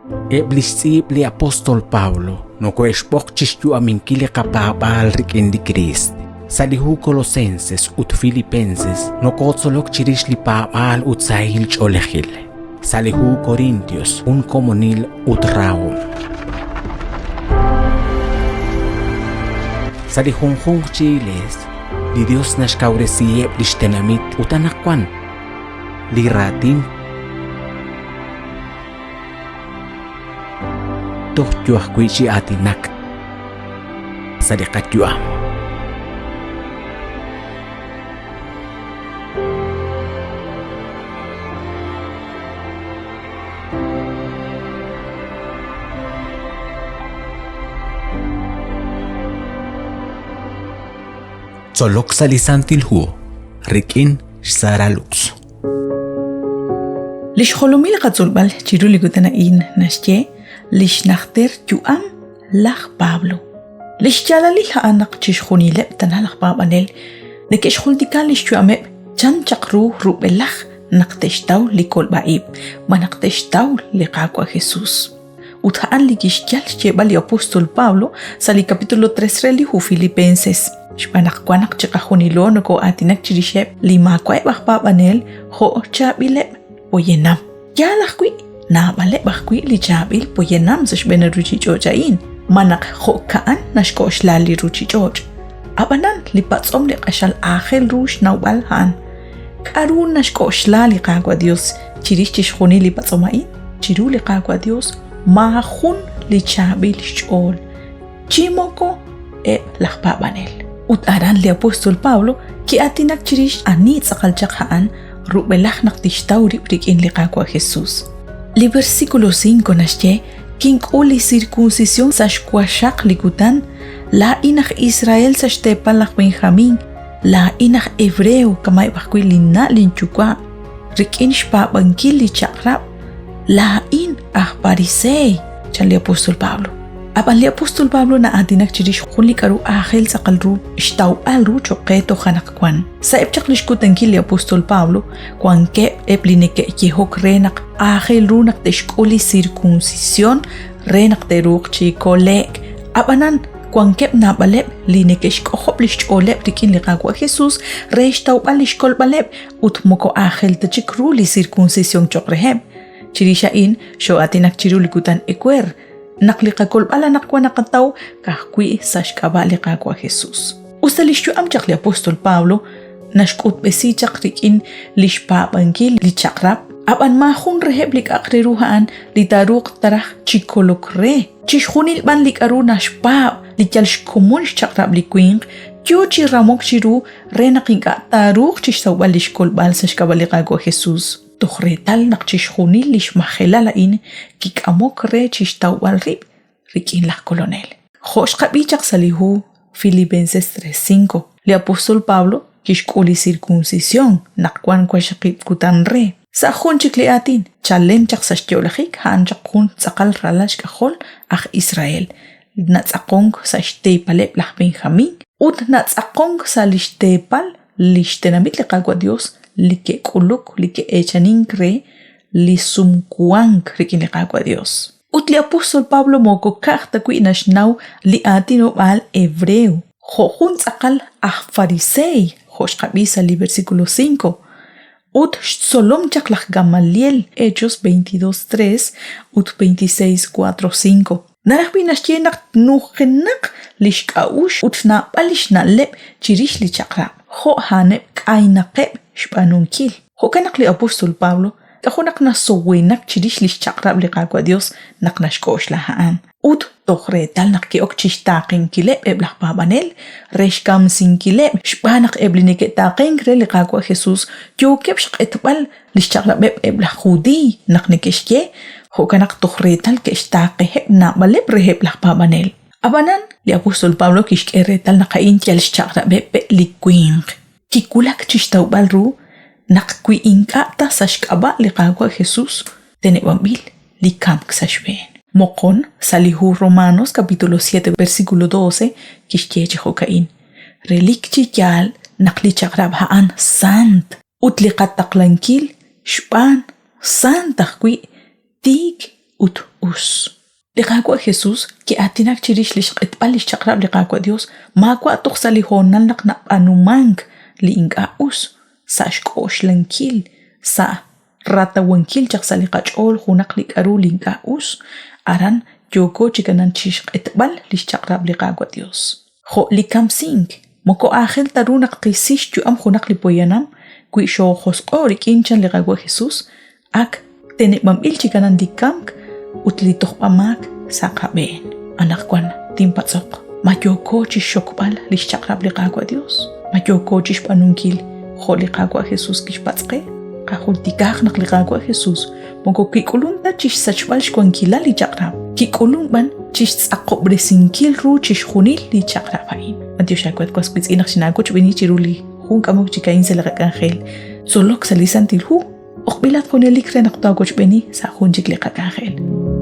Eb' li xtz'iib' li apóstol Pablo nokohe'xb'oq chi xyu'aminkil li qapaab'aal rik'in li Kriist. Sa' li hu Colosenses ut Filipenses nokotzolok chirix li paab'aal ut sahil ch'oolejil. Sa' li hu Corintios jun komonil ut rahom. Sa' li junjunq chi iglees, li Dios naxkawresiheb' lix tenamit ut anaqwan li raatin toj yo ajwi' chi aatinak sa' li qayu'am. Tzolok sa' li Santil Hu rik'in xSara Lux. Li xjolomil qatzolb'al chiru li kutan a'in naxye li xnajter yu'am laj Pablo. Li xyaalalil a'an naq chixjunileb' tana laj paab'anel neke'xjultika li xyu'ameb' chan chaq ru rub'elaj naq te'xtaw li kolb'a-ib' ma naq te'xtaw li Qaawa' Jesus. Ut a'an li kixyal xyeeb'al li apóstol Pablo sa' li capítulo 3 re li hu Filipenses. Xb'aan naq wan naq chiqajunilo nokoo'aatinak chirixeb' li maawa'eb' aj paab'anel jo' chaab'ileb' poyanam. Yaal ajwi', naab'aleb' ajwi' li chaab'il poyanam sa' xb'een li ruuchich'och' a'in, ma naq jo'ka'an naxk'oxla li ruuchich'och'. Ab'anan, li patz'om li q'axal aajel ru xnawb'al a'an, K'aru naxk'oxla li Qaawa' Yos chirix chixjunil li patz'om a'in? Chiru li Qaawa' Yos maajun li chaab'il xch'ool, chi moko eb' laj paab'anel. Ut aran li apóstol Pablo ki'aatinak chirix ani tz'aqal chaq a'an rub'elaj naq tixtaw rib' rik'in li Qaawa' Jesús. Li versículo 5 naxye, Kink'ul li sirkunsisyon sa' xwaxaq li kutan, laa'in aj Israel sa' xteepal laj Benjamín, Laa'in aj Hebreo kama'eb' ajwi' linna' linyuwa', rik'in xpaab'ankil li chaq'rab', laa'in aj pariseey, chan li apóstol Pablo. Ab'an li apóstol Pablo na'aatinak chirix jun li k'aru aajel tz'aqal ru xtawb'al ru cho'q qe toj anaqwan. Sa'eb' chaq li xkutankil li apóstol Pablo wankeb' eb' li neke'yehok re naq aajel ru naq te'xk'ul li sirkunsisyon re naq te'ruuq chi kole'k. Ab'anan, wankeb' naab'aleb' li neke'xk'ojob' li xch'ooleb' rik'in li Qaawa' Jesus re xtawb'al li xkolb'aleb' ut moko aajel ta chik ru li sirkunsisyon cho'q reheb'. Chirix a'in xoo'aatinak chiru li kutan ewer, naq li qakolb'al anaqwan naqataw ka'ajwi' sa' xk'ab'a' li Qaawa' Jesus. Usta li xyu'am chaq li apóstol Pablo naxk'utb'esi chaq rik'in li xpaab'ankil li chaq'rab', ab'an maajun reheb' li k'a'aq re ru a'an li taaruuq taraj chi kolok re. Chixjunil b'an li k'aru naxpaab' li yal xkomon xchaq'rab' li winq yo chi ramok chiru re naq ink'a' taaruuq chi xtawb'al li xkolb'al sa' xk'ab'a' li Qaawa' Jesus, toj reetal naq chixjunil li xmajelal a'in kik'amok re chi xtawb'al rib' rik'in laj Kolonel. Jo' xqab'i chaq sa' li hu Filipenses 3:5, li apóstol Pablo kixk'ul li sirkunsisyon naq wank waqxaqib' kutan re. Sa' jun chik li aatin, chalen chaq sa' xyo'lajik a'an chaq jun tz'aqal ralal xk'ajol aj Israel, natz'aqonk sa' xteepaleb' laj Benjamín ut natz'aqonk sa' li xteepal li xtenamit li Qaawa' Yos li ke'k'uluk, li ke'eechanink re li sumwank rik'in li Qaawa' Yos. Ut li apóstol Pablo moko ka'aj ta wi' naxnaw li aatinob'aal hebreo, jo' jun tz'aqal aj fariseey, jo' xqab'i sa' li versículo 5, ut xtzolom chaq laj Gamaliel, Hechos 22.3 ut 26.4, 5. Naraj b'i' naxye naq nujenaq li xk'a'uxl ut naab'al li xna'leb' chirix li chaq'rab', jo' a'aneb' k'aynaqeb' xb'aanunkil. Jo'kan naq li apóstol Pablo k'ajo' naq nasowenak chirix li xchaq'rab' li Qaawa' Yos naq naxk'oxla a'an. Ut toj reetal naq ki'ok chi xtaaqenkileb' eb' laj paab'anel re xkamsinkileb' xb'aan naq eb' li neke'taaqenk re li Qaawa' Jesús yookeb' xq'etb'al li xchaq'rab'eb' eb' laj judiiy naq neke'xye, jo'kan naq toj reetal ke'xtaaqeheb' naab'aleb' reheb' laj paab'anel. Ab'anan, li apóstol Pablo kixk'e reetal naq a'in yal xchaq'rab'eb' pe' li winq. Kiwulak chi xtawb'al ru naq wi ink'a' ta sa' xk'ab'a' li Qaawa' Jesús teneb'anb'il li kamk sa' xb'een. Moqon, sa' li hu Romanos capítulo 7 versículo 12 kixye chi jo'ka'in, Relik chi yaal naq li chaq'rab' a'an sant ut li qataqlankil xb'aan sant ajwi' tiik. ut us. Li Qaawa' Jesus ki'aatinak chirix li xq'etb'al li xchaq'rab' li Qaawa' Yos maawa' toj sa' li hoonal naq nab'aanumank li ink'a' us, sa' xk'oxlankil, sa' ratawankil chaq sa' li qach'ool junaq li k'aru li ink'a' us, aran yooko chi kanan chi xq'etb'al li xchaq'rab' li Qaawa' Yos. Jo' li kamsink, moko aajel ta ru naq qisi xyu'am junaq li poyanam wi xoojosq'o' rik'in chan li Qaawa' Jesus, ak teneb'anb'il chi kanan li kamk ut li tojb'amaak sa' qab'een. Anaqwan tinpatz'oq, ma yooko chi xxokb'al li xchaq'rab' li Qaawa' Yos? Ma yooko chi xb'aanunkil jo' li Qaawa' Jesus kixpatz' qe? Qajultikaaq naq li Qaawa' Jesus moko kik'ulun ta chi xsachb'al xwankilal li chaq'rab', kik'ulun b'an chi xtz'aqob'resinkil ru chixjunil li chaq'rab' a'in. B'antiox aawe was wiitz'in naq xinaawochb'eeni chiru li jun k'amok chik a'in sa' li qak'anjel tzolok sa' li Santil Hu. B'oqb'ilat junelik re naq taawochb'eeni sa' jun chik li qak'anjel.